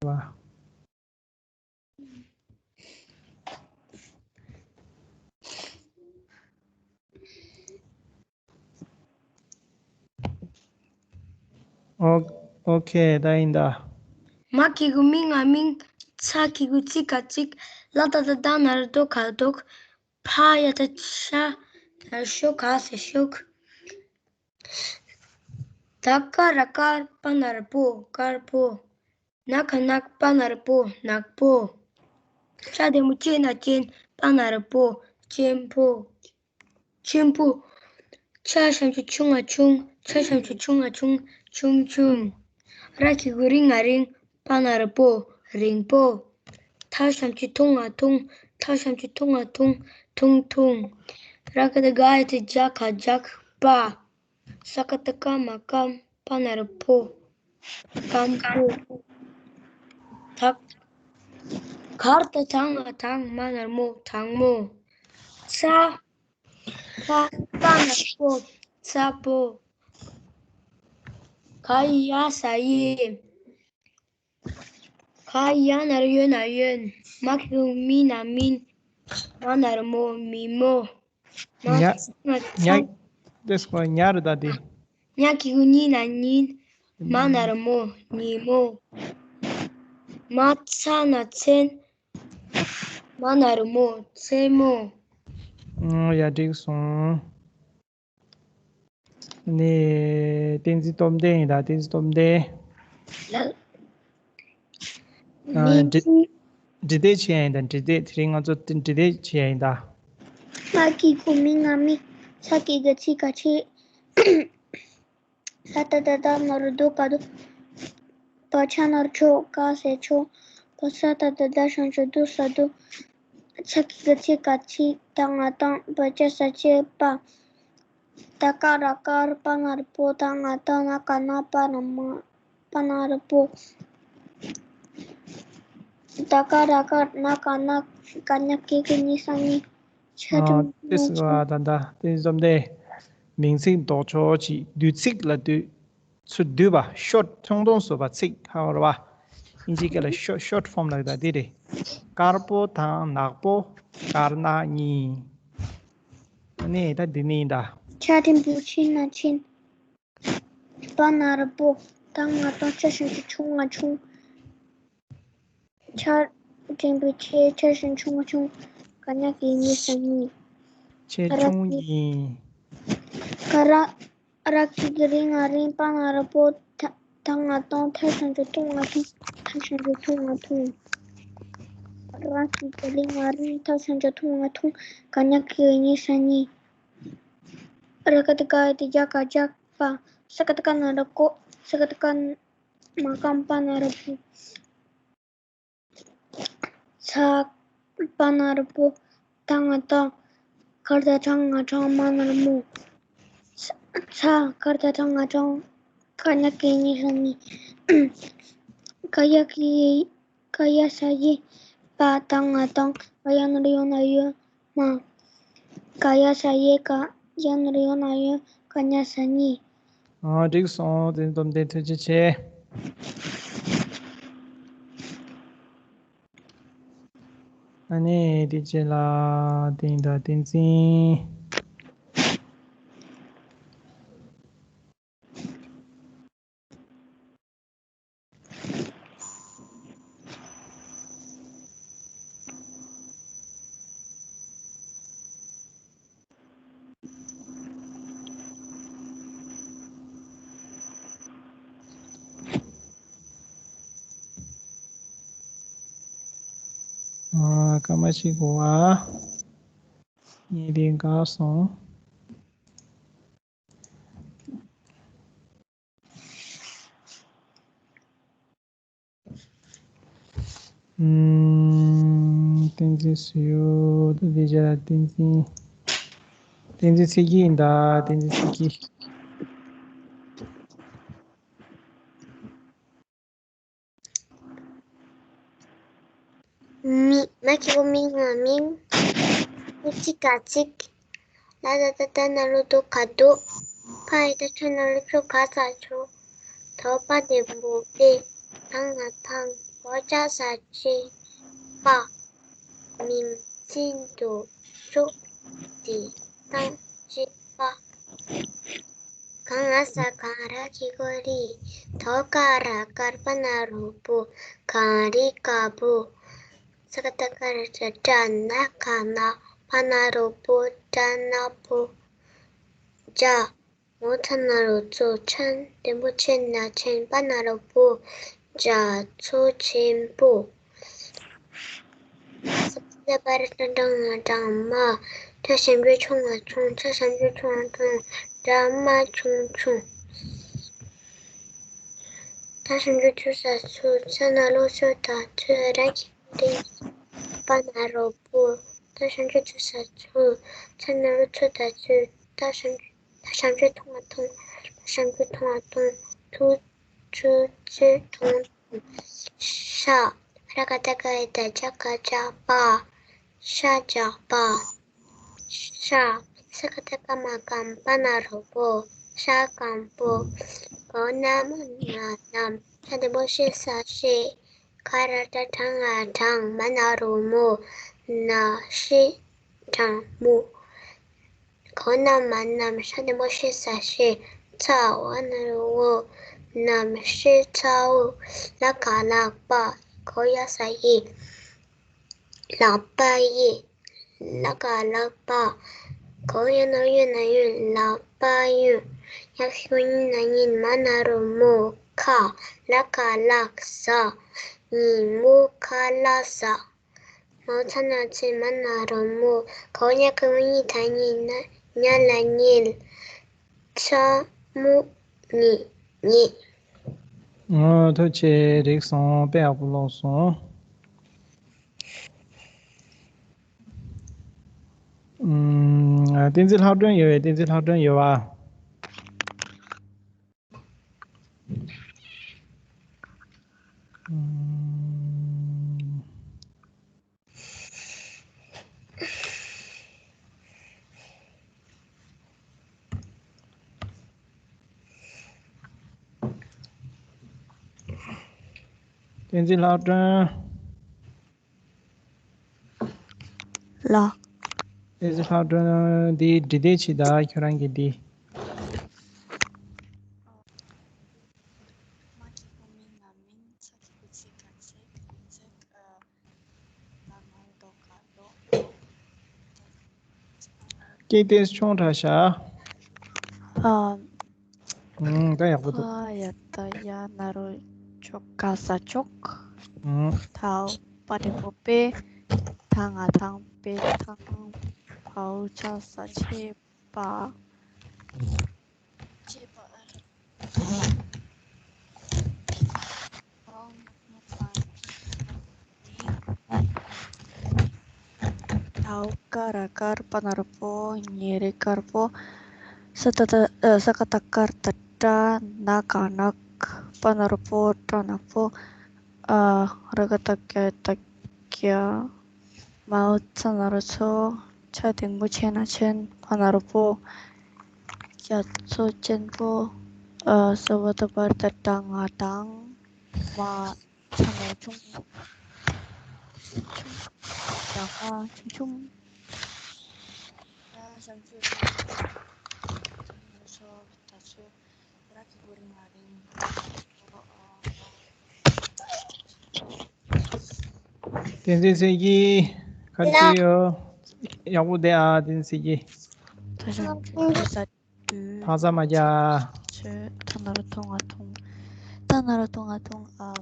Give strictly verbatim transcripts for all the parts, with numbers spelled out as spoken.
བ། ཨོ། ཨོ་ཁེ། ད་ཡིན་ད། མ་གི་གུ་མི་ང་མིང་། ཚ་གི་གུ་ཚི་ག་ཚིག་ལ་ད་ད་ད་ན་རོ་དོ་ག་དོག་ཕ་ཡ་ད་ཤ། ད་ཤོ་ག་ས་ཤོག་ད་ཀ་ར་དཀར། པ་ན་རོ་པོ། དཀར་པོ། ན་ག་ནག་པ་ན་རོ་པོ། ནག་པོ། ཅ་འགྲེང་བུ་ཅེ་ན་ཅན། པ་ན་རོ་པོ། ཅན་པོ། ཅན་པོ། ཆ་ཞབས་ཀྱུ་ཆུ་ང་ཆུང་། ཆ་ཞབས་ཀྱུ་ཆུ་ང་ཆུང་། ཆུང་ཆུང་། ར་གི་གུ་རི་ང་རིང་། པ་ན་རོ་པོ། རིང་པོ། ཐ་ཞབས་ཀྱུ་ཐུ་ང་ཐུང་། ཐ་ཞབས་ཀྱུ་ཐུ་ང་ཐུང་། ཐུང་ཐུང་། ར་ག་བཏགས་རྒ་ཡ་བཏགས་རྒྱ་ག་རྒྱག་པ། ས་ག་བཏགས་སྐ་མ་སྐམ། པ་ན་རོ་པོ། སྐམ་པོ། ད་གར་ད་གྲ་ང་གྲང་། མ་ན་རོ་མོ། གྲང་མོ། ཚ། ཚ། པ་ན་རོ་པོ། ཚ་པོ། ག་ཡ་ས་ཡི། ག་ཡ་ན་རོ་ཡོ་ན་ཡོན། མ་གི་གུ་མི་ན་མིན། མ་ན་རོ་མོ། མི་མོ། མ་ཉ། ཚ་ན་ཉ། ཚ། དེ་སྐོར་ཉ་རེད་ད་དེ། ཉ་གི་གུ་ཉི་ན་ཉིན། མ་ན་རོ་མོ། ཉི་མོ། མ་ཚ་ན་མཚན། མ་ན་རོ་མོ། མཚན་མོ། ཨང་། ཡ། འགྲིག་སོང་། ནི། བསྟན་འཛིན་སྟོབས་ལྡན་ཡིན་ད། བསྟན་འཛིན་སྟོབས་ལྡན། ལགས། ཨ། མིང་འབྲི། འབྲི་དེབ་ཆེ་ཡ་ཡིན་ད། འབྲི་དེབ། དེ་རིང་ང་ཚོ་འབྲི་དེབ་ཆེ་ཡ་ཡིན་ད། མ་གི་གུ་མི་ང་མི། ཚ་གི་གུ་ཚི་ག་ཚིག་ལ་ད་ད་ད་ན་རོ་དོ་ག་དོག་པ་ཆ་ན་རོ་ཆོ། ག་ས་ཆོག་པ་ས་ད་ད་ད་ཞབས་ཀྱུ་དུ་ས་དུག་ཚ་གི་གུ་ཚི་ག་ཚིག་ད་ང་དང་། པ་ཅ་ས་ཅེ་པ། ད་ཀ་ར་དཀར། པ་ན་རོ་པོ། ད་ང་དང་། ན་ག་ནག་པ་ན་མ། པ་ན་རོ་པོ། ད་ཀ་ར་དཀར། ན་ག་ནག་ག་ཉ་གི་གུ་ཉི་ས་ཉི། ཆ་ཨ། འགྲེང་བུ་ཏེ་ན་སི་ཆ། བ་ད་ད་ཏེ་ཙམ་དེ། མིང་ཚིག་ལྡོག་ཕྱོགས་ཀྱི་བསྡུས་ཚིག་ལ་བསྡུས། ཚུར་བསྡུས་པ། ཤོར་ཊི། ཆུང་མཐོང་བཟོ་བ། ཚིག་ཧ་བར་བ། ཨིན་ཇི་སྐད་ལ་ཤོར། ཤོར་ཊི་ཕོམ་ལབ་ད་འདི་རེད། དཀར་པོ་དང་ནག་པོ། དཀར་ནག་གཉིས། ཨ་ནི་ད་འདི་ནི་ད། ཆ་འགྲེང་བུ་ཆི་ན་ཆེན། པ་ན་རོ་པོ། ད་ང་དང་། ཆ་ཞབས་ཀྱུ་ཆུ་ང་ཆུང་། ཆ་འགྲེང་བུ་ཆེ། ཆ་ཞབས་ཀྱུ་ཆུ་ང་ཆུང་། ག་ཉ་གི་གུ་ཉི་ས་ཉི། ཆེ་ཆུང་ཡིན། ག་ར། ར་གི་གུ་རི་ང་རིང་། པ་ན་རོ་པོ། ད་ད་ང་དང་། ཐ་ཞབས་ཀྱུ་ཐུ་ང་ཐུང་། ཐ་ཞབས་ཀྱུ་ཐུ་ང་ཐུང་། ར་གི་གུ་རི་ང་རིང་། ཐ་ཞབས་ཀྱུ་ཐུ་ང་ཐུང་། ག་ཉ་གི་གུ་ཉི་ས་ཉི། ར་ག་བཏགས་རྒ་ཡ་བཏགས་རྒྱ་ག་རྒྱག་པ། ས་ག་བཏགས་སྐ་ན་རོ་སྐོ། ས་ག་བཏགས་སྐ་མ་སྐམ། པ་ན་རོ་པོ། ཚ། པ་ན་རོ་པོ། ད་ང་དང་། གར་ད་གྲ་ང་གྲང་། མ་ན་རོ་མོ། ཚ། གར་ད་གྲ་ང་གྲང་། ག་ཉ་གི་གུ་ཉི་ས་ཉི། ག་ཡ་གི་གུ། ག་ཡ་ས་ཡི། པ། ད་ང་དང་། ག་ཡ་ན་རོ་ཡོ་ན་ཡོན། མ། ག་ཡ་ས་ཡི། ག་ཡ་ན་རོ་ཡོ་ན་ཡོན། ག་ཉ་ས་ཉི། ཨ། འགྲིག་སོང་། བསྟན་འཛིན་སྟོབས་ལྡན་ཐུགས་རྗེ་ཆེ། ཨ་ནི་དེ་རྗེས་ལ་བསྟན་དང་བསྟན་འཛིན། ཨ། སྐར་མ་གཅིག་འགོར་བ། ངས་དེ་འགག་སོང་། ཨུམ། བསྟན་འཛིན་སུ་ཡོད། དེ་རྗེས་ལ་བསྟན་འཛིན། བསྟན་འཛིན་ཚེ་སྐྱིད་ཡིན་ད། བསྟན་འཛིན་ཚེ་སྐྱིད། མི། མ་གི་གུ་མི་ང་མིང་། ཚི་ག་ཚིག་ལ་ད་ད་ད་ན་རོ་དོ་ག་དོག་ཕ་ཡ་བཏགས་ཕྱ་ན་རོ་ཕྱོ། ག་ས་ཆོག་ད་པ་འགྲེང་བུ་པེ། ད་ང་དང་། གོ་ཅ་ས་ཆེ་པ། མིང་ཚིག་ཏུ་ཕྱོགས་ཏེ་སྟངས་གཅིག་པ། ག་ང་ས་ག་ར་གི་གུ་རི། ཐོ་ཀ་ར་ཀར་པ་ན་རོ་པོ། གངས་རི་དཀར་པོ། ས་ཀ་བཏགས་སྐ་ར་བཏགས་སྐྲ། ན་ག་ན་པ་ན་རོ་པོ། སྐྲ་ནག་པོ། རྒྱ། ངོ་ཚ་ན་རོ་མཚོ། ཆ་འགྲེང་བུ་ཆེ་ན་ཆེན། པ་ན་རོ་པོ། རྒྱ་མཚོ་ཆེན་པོ། ས་ཀ་ཏ་བ་ར་ཏ་སྦྲ་ང་སྦྲང་མ། ཏ་ཞབས་ཀྱུ་ཏ་ང་ཏང་། ཚ་ཞབས་ཀྱུ་ཐ་ང་ཐོང་། སྦྲ་མ་ཆུང་ཆུང་། ད་ཞབས་ཀྱུ་ཏ་ས་ཚུ། ཚ་ན་རོ་ཚོ་ད་ཚོད། ར་གི་གུ་རི། པ་ན་རོ་པོ། ད་ཞབས་ཀྱུ་ཏ་ས་ཚུ། ཚ་ན་རོ་ཚོ་ད་ཚོད། ད་ཞབས་ད་ཞབས་ཀྱུ་ཐ་ང་ཐོང་། ད་ཞབས་ཀྱུ་ཐ་ང་ཐོང་། ཐུ་ཚུ་ཚོད་ཐོང་ཐོང་། ཤ། ར་ག་བཏགས་རྒ་ཡ་བཏགས་རྒྱ་ག་རྒྱགས་པ། ཤ་རྒྱགས་པ། ཤ། ས་ཀ་བཏགས་སྐ་མ་སྐམ། པ་ན་རོ་པོ། ཤ་སྐམ་པོ། ག་འོག་ན་མ་ན་གནམ། ཤ་འགྲེང་བུ་ཤེ་ས་ཤེས། ག་ར་ཏ་སྦྲ་ང་སྦྲང་། མ་ན་རོ་མོ། ན་ཤེ་སྦྲང་མོ། ག་འོག་ན་མ་གནམ། ཤ་འགྲེང་བུ་ཤེ་ས་ཤེས། ཚ་འོག་ན་རོ་འོ། གནམ་ཤེས་ཚ་འོ། ལ་ག་ལག་པ། ག་འོག་ཡ་ས་ཡེ། ལག་པ་ཡེ། ལ་ག་ལག་པ། ག་འོག་ཡ་ན་རོ་གཡོ་ན་གཡོན། ལག་པ་གཡོན། ཉ་གི་གུ་ཉི་ན་ཉིན། མ་ན་རོ་མོ། ཁ། ལ་ག་ལག་ཟ། ཉིན་མོ་ཁ་ལག་ཟ། ང་འོག་ཚ་ན་ཚེ། མ་ན་རོ་མོ། ག་འོག་ཉ་གི་གུ་ཉི་ད་ཉི་ན། ཉ་ལ་ཉལ། ཚ་མོ་ཉལ་ཉལ། ཨོ། ཐུགས་རྗེ་ཆེ། འགྲིག་སོང་། དཔེ་ཡག་པོ་ཀློག་སོང་། ཨུམ། བསྟན་འཛིན་ལྷག་སྒྲོན་ཡོད་པས། བསྟན་འཛིན་ལྷག་སྒྲོན་ཡོད་པ། ཨུམ། བསྟན་འཛིན་ལྷག་སྒྲོན། ལགས། བསྟན་འཛིན་ལྷག་སྒྲོན། འདི་འབྲི་དེབ་ཅིག་ད་ཁྱོད་རང་གི་འདི། མ་གི་གུ་མི་ན་མིན། ཚ་གི་གུ་ཚི་ན་ཚིག་ཚིག་ཨ། ན་ན་རོ་དོ་ག་རྡོ། སྐད་དེ་ཆུང་དྲགས་ཤག་ཨ། ཨུམ། ད་ཡག་པོ་འདུག་ཕ་ཡ་བཏགས་ཕྱ་ན་རོ་ཕྱོ་ག་ས་ཕྱོགས། ཨུམ། ད་འོག་པ་འགྲེང་བུ་པའི། ད་ང་དང་། པའི་དང་། བ་འོག་ཅ་ས་ཕྱེད་པ། ཕྱེད་པ། ད་འོག་ཀ་ར་དཀར། པ་ན་རོ་པོ། ཉ་རི་དཀར་པོ། ས་ཏ་བཏགས་ཨ། ས་ཀ་བཏགས་སྐ་ར་བཏགས་སྐྲ། ན་ག་ནག་པ་ན་རོ་པོ། སྐྲ་ནག་པོ། ཨ། ར་ག་བཏགས་རྒ་ཡ་བཏགས་རྒྱ། མ་འོག་ཚ་ན་རོ་མཚོ། ཆ་འགྲེང་བུ་ཆེ་ན་ཆེན། བ་ན་རོ་བོ། རྒྱ་མཚོ་ཆེན་པོ། ཨ། ས་བ་བཏགས་སྦ་ར་བཏགས་སྦྲ་ང་སྦྲང་། མ། ཆ་ན་རོ་ཆུང་། ཆུང་། རྒྱ་མ་ཆུང་ཆུང་། ཡ་ཞབས་ཀྱུ་ཏ་ཚ་ན་རོ་ཚོ་ད་ཚོད། ར་གི་གུ་རི་ང་རིང་། བསྟན་འཛིན་ཚེ་སྐྱིད། ག་རེ་བྱས་ཡོད། ཡག་པོ་བསྡད་ཨ། བསྟན་འཛིན་ཚེ་སྐྱིད། ད་ཞབས་ཀྱུ་ཏ་ས། ཕག་ཚ་མ་རྒྱག་ཚོད། ཐ་ན་རོ་ཐོ་ང་ཐུང་། ཐ་ན་རོ་ཐོ་ང་ཐུང་། ཨ།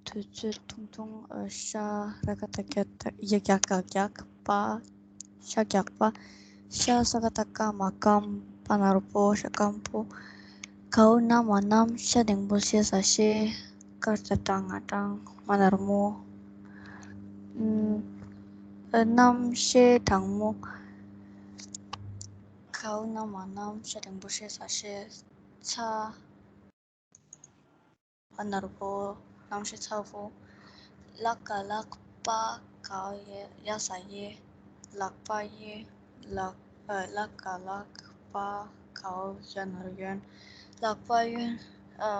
དུ་ཚོད་ཐུང་ཐུང་། ཨ། ཤ། ར་ག་བཏགས་རྒ་ཡ་རྒྱ་ག་རྒྱགས། པ། ཤ་རྒྱགས་པ། ཤ། ས་ཀ་བཏགས་སྐ་མ་སྐམ། པ་ན་རོ་པོ། ཤ་སྐམ་པོ། ག་འོག་ན་མ་གནམ། ཤ་འགྲེང་བུ་ཤེ་ས་ཤེས། ཀ་ར་བཏགས་སྐྲ་ང་སྐྲང་། མ་ན་རོ་མོ། ཨ། གནམ་ཤེལ་གྲང་མོ། ག་འོག་ན་མ་གནམ། ཤ་འགྲེང་བུ་ཤེ་ས་ཤེས། ཚ། བ་ན་རོ་བོ། གནམ་ཤེལ་ཚ་བོ། ལ་ག་ལག་པ། ག་འོག་ཡ་ས་གཡས། ལག་པ་གཡས། ལག་ཨ། ལ་ག་ལག་པ། ག་འོག་ཡ་ན་རོ་གཡོན། ལག་པ་གཡོན། ཨ།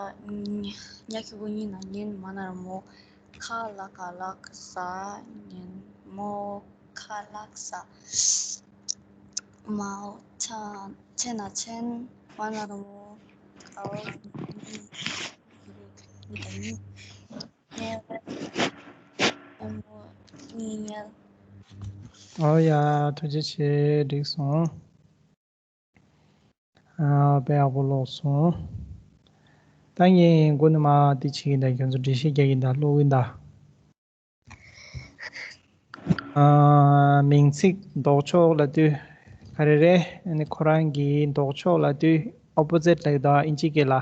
ཉ་གི་གུ་ཉི་ན་ཉིན། མ་ན་རོ་མོ། ཁ་ལ་ཀ་ལག་ཟ། ཉིན་མོ་ཁ་ལག་ཟ། མའོ་ཆ་ཆེ་ན་ཆེན། མ་ན་རོ་མོ་ཁའོ་ཉི་ཉི་ཉི་ཉལ་ཉལ་མོ་ཉི་ཉལ། ཨོ་ཡ། ཐུགས་རྗེ་ཆེ། འགྲིག་སོང་། ཨ། དཔེ་ཡག་པོ་ཀློག་སོང་། ད་ངས་མགོ་ནས་མར་འདི་བྱེད་ཀྱིན་ད། ཁྱོད་ཚོ་འགྲེལ་བཤད་རྒྱག་གིན་ད། ཀློག་གིན་ད། ཨ། མིང་ཚིག་ལྡོག་ཕྱོགས་ལབ་དུས་ག་རེ་རེད། ཨ་ནི་ཁོ་རང་གི་ལྡོག་ཕྱོགས་ལབ་དུས་ཨོ་པོ་ཟིཊ་ལབ་ཀྱི་འདུག་ཨ། ཨིན་ཇི་སྐད་ལ།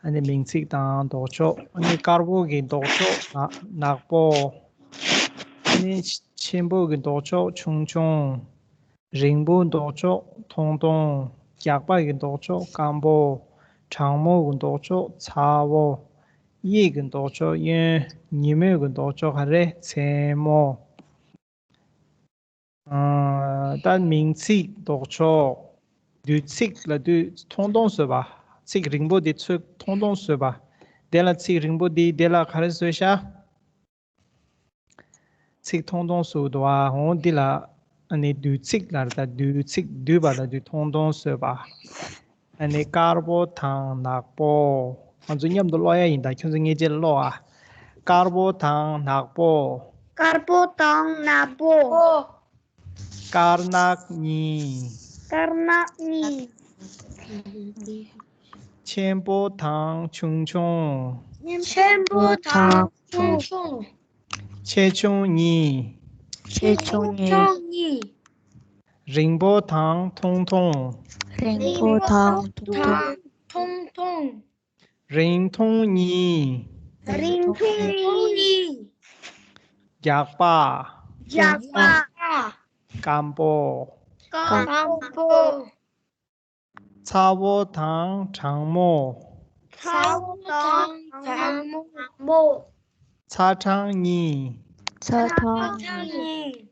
ཨ་ནི་མིང་ཚིག་དང་ལྡོག་ཕྱོགས། ཨ་ནི་དཀར་པོ་གི་ལྡོག་ཕྱོགས་ནག་ནག་པོ། ཨ་ནི་ཆེན་པོ་གི་ལྡོག་ཕྱོགས་ཆུང་ཆུང་། རིང་པོ་ལྡོག་ཕྱོགས་ཐུང་ཐུང་། རྒྱགས་པ་གི་ལྡོག་ཕྱོགས་སྐམ་པོ། གྲང་མོ་གི་ལྡོག་ཕྱོགས་ཚ་བོ། གཡས་ཀྱི་ལྡོག་ཕྱོགས་གཡོན། ཉིན་མོ་གི་ལྡོག་ཕྱོགས་ག་རེ། མཚན་མོ། ཨ། ད་མིང་ཚིག་ལྡོག་ཕྱོགས། བསྡུས་ཚིག་ལབ་དུས་ཐུང་ཐུང་བཟོས་པ། ཚིག་རིང་པོ་འདི་ཚོ་ཐུང་ཐུང་བཟོས་པ། དེ་ལ་ཚིག་རིང་པོ་འདི་དེ་ལ་ག་རེ་བཟོས་ཤག་ཚིག་ཐུང་ཐུང་བཟོས་འདུག་ཨ། འོ་འདི་ལ་ཨ་ནི་བསྡུས་ཚིག་ལབ་རེད་ད། བསྡུས་ཚིག་བསྡུས་པ་ལབ་དུས་ཐུང་ཐུང་བཟོས་པ། ཨ་ནི་དཀར་པོ་དང་ནག་པོ། ང་ཚོ་མཉམ་དུ་ཀློག་ཡ་ཡིན་ད། ཁྱོད་ཚོ་ངའི་རྗེས་ལ་ཀློག་ཨ། དཀར་པོ་དང་ནག་པོ། དཀར་པོ་དང་ནག་པོ། དཀར་ནག་གཉིས། དཀར་ནག་གཉིས། ཆེན་པོ་དང་ཆུང་ཆུང་། ཆེན་པོ་དང་ཆུང་ཆུང་། ཆེ་ཆུང་གཉིས། ཆེ་ཆུང་གཉིས། རིང་པོ་དང་ཐུང་ཐུང་། རིང་པོ་དང་ཐུང་ཐུང་། ཐུང་ཐུང་། རིང་ཐུང་གཉིས། རིང་ཐུང་གཉིས། རྒྱགས་པ། རྒྱགས་པ། སྐམ་པོ། སྐམ་པོ། ཚ་བོ་དང་གྲང་མོ། ཚ་བོ་དང་གྲང་མོ། ཚ་གྲང་གཉིས། ཚ་གྲང་གཉིས།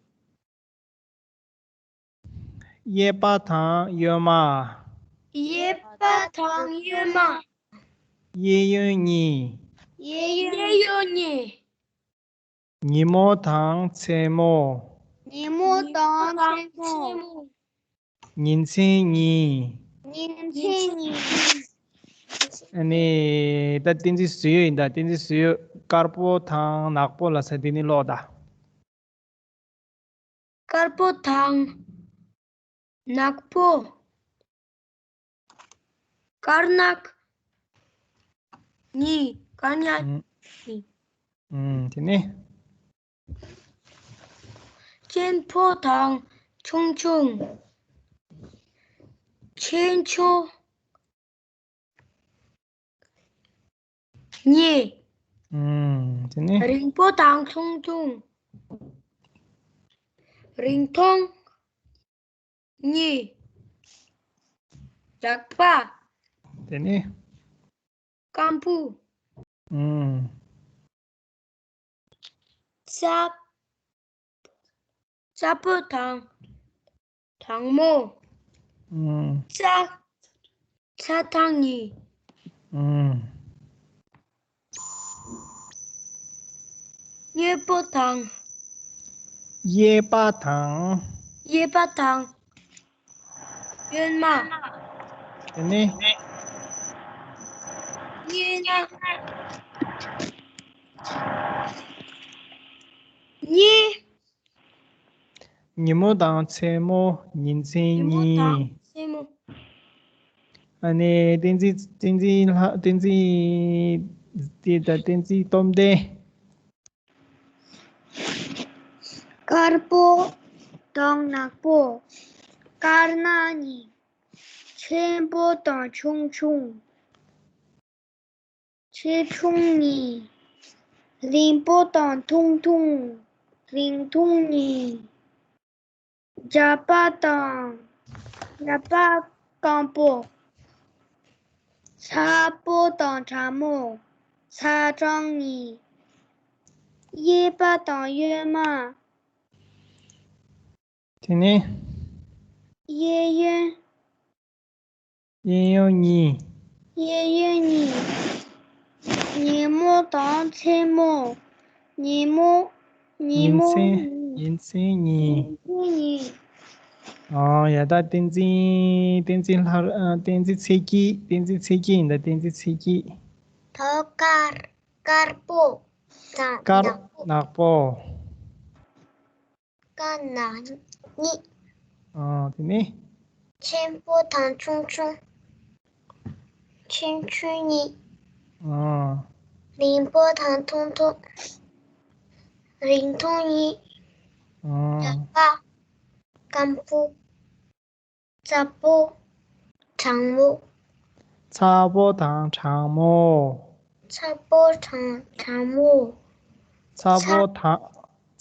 གཡས་པ་དང་གཡོན་མ། གཡས་པ་དང་གཡོན་མ། གཡས་གཡོན་གཉིས། གཡས་གཡོན་གཉིས། ཉིན་མོ་དང་མཚན་མོ། ཉིན་མོ་དང་མཚན་མོ། ཉིན་མཚན་གཉིས། ཉིན་མཚན་གཉིས། ཨ་ནི་ད་བསྟན་འཛིན་བཟོ་ཡོད་ཡིན་ད། བསྟན་འཛིན་བཟོ་ཡོད། དཀར་པོ་དང་ནག་པོ་ལབ་ས་དེ་ནི་ཀློག་ད། དཀར་པོ་དང་ནག་པོ། དཀར་ནག་གཉིས། དཀར་ནག་གཉིས། ཨུམ། དེ་ནས། ཆེན་པོ་དང་ཆུང་ཆུང་། ཆེ་ཆུང་གཉིས། ཨུམ། དེ་ནས། རིང་པོ་དང་ཐུང་ཐུང་། རིང་ཐུང་གཉིས། རྒྱགས་པ། དེ་ནས། སྐམ་པོ། ཨུམ། ཚ། ཚ་པོ་དང་གྲང་མོ། ཨུམ། ཚ། ཚ་གྲང་གཉིས། ཨུམ། གཡས་པོ་དང་། གཡས་པ་དང་། གཡས་པ་དང་། གཡོན་མ། དེ་ནས། གཡོན་མ། གཉིས། ཉིན་མོ་དང་མཚན་མོ། ཉིན་མཚན་གཉིས། ཉིན་མོ་དང་མཚན་མོ། ཨ་ནི་བསྟན་འཛིན། བསྟན་འཛིན་ལྷ། བསྟན་འཛིན། དེ་ད་བསྟན་འཛིན་སྟོབས་ལྡན། དཀར་པོ་དང་ནག་པོ། དཀར་ནག་གཉིས། ཆེན་པོ་དང་ཆུང་ཆུང་། ཆེ་ཆུང་གཉིས། རིང་པོ་དང་ཐུང་ཐུང་། རིང་ཐུང་གཉིས། རྒྱགས་པ་དང་། རྒྱགས་པ་སྐམ་པོ། ཚ་པོ་དང་གྲང་མོ། ཚ་གྲང་གཉིས། གཡས་པ་དང་གཡོན་མ། དེ་ནས། གཡས་གཡོན། གཡས་གཡོན་གཉིས། གཡས་གཡོན་གཉིས། ཉིན་མོ་ དང་མཚན་མོ། ཉིན་མོ། ཉིན་མོ། ཉིན་མཚན་ཉིན་མཚན་ཉིན། ཉིན་མཚན་ཉིན། ཨོ་ཡ། ད་བསྟན་འཛིན། བསྟན་འཛིན་ལྷ། ཨ། བསྟན་འཛིན་ཚེ་སྐྱིད། བསྟན་འཛིན་ཚེ་སྐྱིད་ཡིན་ད། བསྟན་འཛིན་ཚེ་སྐྱིད། དོ་དཀར། དཀར་པོ། དང་དཀར་ནག་པོ། ནག་པོ། དཀར་ནག་གཉིས། ཨ། དེ་ནས། ཆེན་པོ་དང་ཆུང་ཆུང་། ཆུང་ཆུང་གཉིས། ཨ། རིང་པོ་དང་ཐུང་ཐུང་། རིང་ཐུང་གཉིས། ཨ། ཡག་པ། སྐམ་པོ། ཚ་པོ། གྲང་མོ། ཚ་པོ་དང་གྲང་མོ། ཚ་པོ་དང་གྲང་མོ། ཚ་པོ་དང་།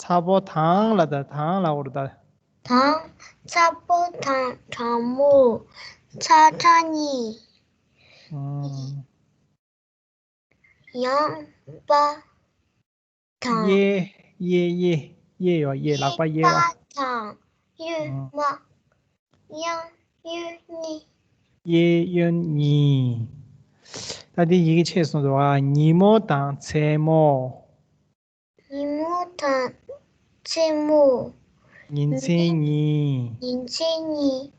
ཚ་པོ་དང་ལ་ད། དང་ལ་འོར་ད། དང་། ཚ་པོ་དང་གྲང་མོ། ཚ་གྲང་གཉིས། ཨང་། ཡང་པ་དང་། གཡས། གཡས། གཡས། གཡས་ཡོད། གཡས། ལག་པ་གཡས་པ། གཡས་པ་དང་གཡོན་མ། ཨང་། གཡས་གཡོན་གཉིས། གཡས་གཡོན་གཉིས། ད་འདི་ཡི་གེ་ཆད་སོང་འདུག་ཨ། ཉིན་མོ་དང་མཚན་མོ། ཉིན་མོ་དང་མཚན་མོ། ཉིན་མཚན་གཉིས། ཉིན་མཚན་གཉིས།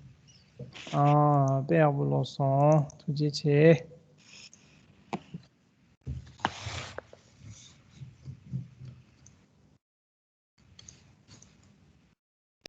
ཨ། དཔེ་ཡག་པོ་ཀློག་སོང་། ཐུགས་རྗེ་ཆེ།